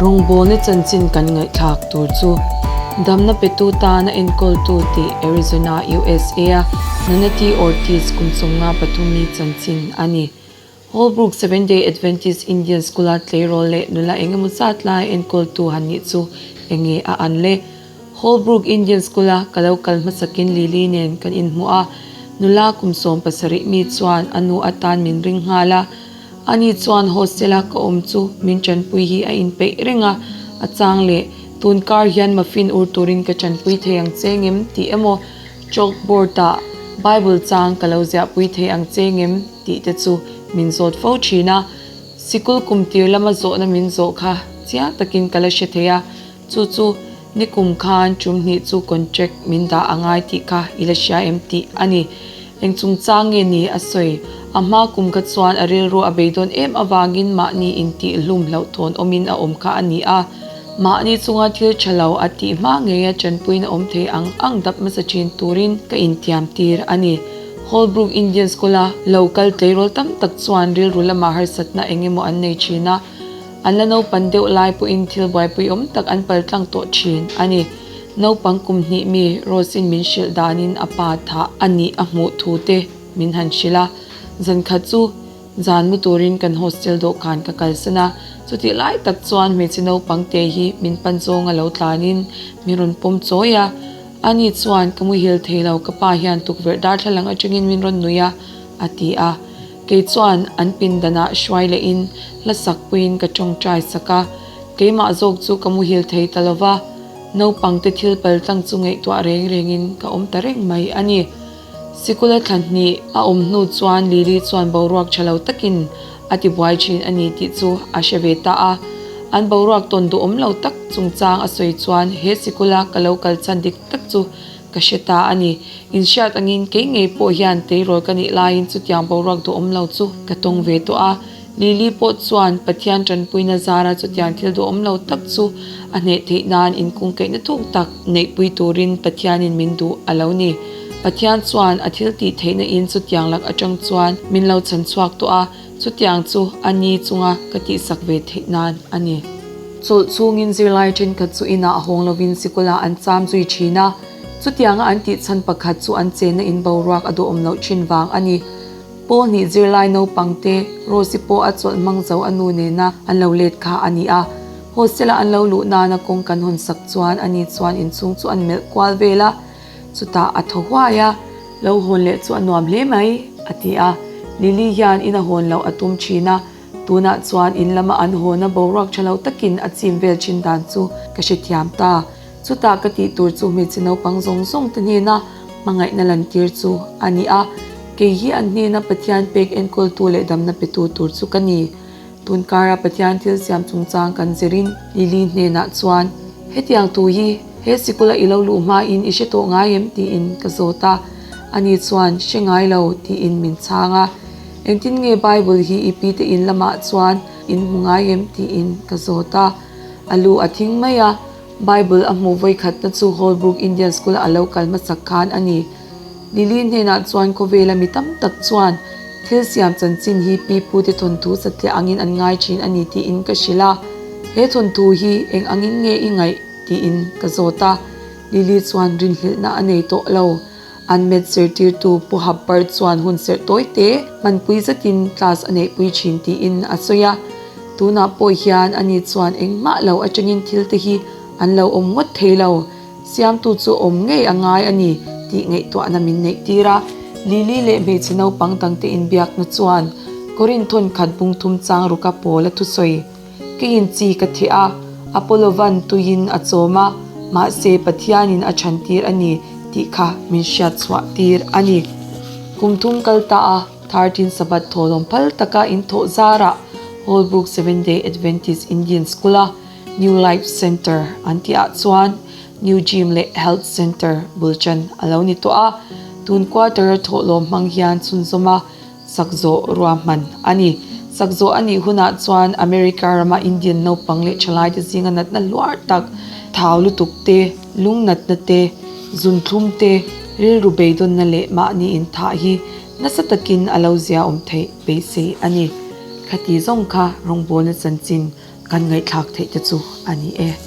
Rawngbawlna chanchin kan ngaihthlak tur chu Damna petu tana enkawltu tih Arizona, USA-a Nanati Ortiz kum 53 mi chanchin a ni. Holbrook Seventh-day Adventist Indian School-a tleirawl leh nula eng emaw zat lai enkawltu han nih chu eng nge a an le? Holbrook Indian School-a ka lo kal hmasakin Lily nen kan inhmuh a, nula kum 17 mi chuan a nu atan min ring nghal a. Ani chuan hostel-a ka awm chu min tanpui hi a inpeih reng a, a chang leh tun kar hian muffin ur turin ka tanpui thei ang che ngem tih emaw chalkboard-ah Bible chang ka lo ziahpui thei ang che ngem tih te chu min zawt fo thin a. Sikul kum tir lama zawhna min zawh kha chiang takin ka la hre thei a, Chu chu nikum khan tum hnih chu contract min dah a ngai tih kha i la hria em tih a ni. Eng chungchang nge ni a sawi? A hma kum kha chuan a rilru a beidawn em avangin mahni intih hlum hlauhthawn awmin a awm kha a ni a. Mahni chunga thil tha lo a tih hma ngeia tanpuina awm thei ang ang dap hmasa thin turin ka intiam tir a ni. Holbrook Indian School-a lo kal tleirawl tam tak chuan rilru lama harsatna eng emaw an nei thin a. An la naupan deuh lai pawhin thil buaipui awm tak an pal tlang tawh thin a ni. Naupang kum hnih mi Rose-in min hrilh danin a pa thah a nih a hmuh thu te min han hrilh a. Zan khat chu zan mu turin kan hostel dawhkan ka kalsan a, chutih lai tak chuan hmeichhe naupang te hi min pan zawnga lo tlanin min rawn pawm chawi a. Ani chuan ka muhil thei lo, ka pa hian tukverh darthlalang atangin min rawn nui a, a ti a. Kei chuan an pindanah hruai lehin hla sakpuiin ka tawngtai sak a, keimah zawk chu ka muhil thei ta lo va, naupangte thil paltlang chu ngaihtuah reng rengin ka awm ta reng mai a ni. Sikula thla hnih a awm hnu chuan Lily chuan boruak tha lo takin a tibuai thin a ni tih chu a hre ve ta a, an boruak tawn duhawm lo tak chungchang a sawi chuan he sikula ka lo kal chhan dik tak chu Ka hre ta a ni. Inhriat angin kei ngei pawh hian tleirawl ka nih laiin chutiang boruak duhawm lo chu ka tawng ve tawh a. Lily pawh chuan Pathian tanpuina zara chutiang thil duhawm lo tak chu a hneh theih nan inkungkaihna thuk tak neihpui turin Pathianin min duh a lo ni. Pathian chuan a thil tih theihna in chutiang lak atang chuan min lo chhan chhuak tawh a. Chutiang chu a ni chunga ka tihsak ve theih nan a ni. Chawlh chhungin zirlai thenkhat chu inah hawng lovin sikulah an cham zui thin a, chutianga an tih chhan pakhat chu an chenna in boruak a duhawm loh thin vang a ni. Paul nih zirlai naupang te Rose-i pawh a chawlh hmang zo a nu nena an lo let kha a ni a. Hostel-a an lo luh nana kawng kan hawn sak chuan ani chuan inchhung chu an melh kual vel a. Chutah a thaw huai a, Lo hawn leh chu a nuam hle mai, a ti a. Lily hian in a hawn loh a tum thin a, tunah chuan in lama an hawna boruak tha lo takin a chim vel thin dan chu ka hrethiam ta. Chutah ka tih tur chu hmeichhe naupang zawng zawng te hnena hmangaihna lantir chu a ni a, kei hi an hnena Pathian pek enkawltu leh damna petu tur chu ka ni. Tun kara Pathian thil siam chungchang kan zirin Lily hnenah chuan, Hetiang tu hi he sikula i lo luh hmain i hre tawh ngai em? tiin ka zawt a. Ani chuan, Hre ngai lo, tiin min chhang a. Engtin nge Bible hi i pite in lamah chuan in hmu ngai em? tiin ka zawt a. A lu a thing mai a, Bible a hmuh vawikhatna chu Holbrook Indian School-a a lo kal hmasak khan a ni. Lily hnenah chuan khawvela mi tam tak chuan thil siam chanchin hi pi pute thawnthu satliah angin an ngai thin a ni tiin ka hrilh a. He thawnthu hi eng angin nge i ngaih? tiin ka zawt a. Lily chuan rinhlelhna a nei tawh lo. An met zirtirtu Pu Hubbard chuan hun serh tawi te hmanpui zetin class a neihpui thin tiin a sawi a. Tunah pawh hian ani chuan engmah lo atangin thil te hi an lo awm ngawt thei lo. Siamtu chu awm ngei a ngai a ni tih ngaihtuahna min neih tir a. Lily leh hmeichhe naupang dangte inbiakna chuan Korin thawnkhat bung thum chang ruka pawl a thusawi. Keiin chi ka theh a, Apollo-van tuiin a chawm a, mahse Pathianin a chhan tir a ni tih kha min hriat chhuah tir a ni. Kum thum kal ta a, 13 Sabbath thawhlawm phal taka inthawh zarah Holbrook Seventh-day Adventist Indian School-a New Life Centre an tihah chuan New Gym leh Health Centre bul chan a lo ni tawh a, tun quarter-a thawhlawm hmang hian chhunzawm a sak zawh ruahman a ni. Sak zawh a nih hunah chuan America rama Indian naupang leh thalaite zinga natna hluar tak, thau lutuk te, lung natna te, zunthlum te, rilru beidawnna leh mahni inthah hi nasa takin a lo ziaawm theih beisei a ni. Khati zawng kha rawngbawlna chanchin kan ngaihthlak theih te chu a ni e.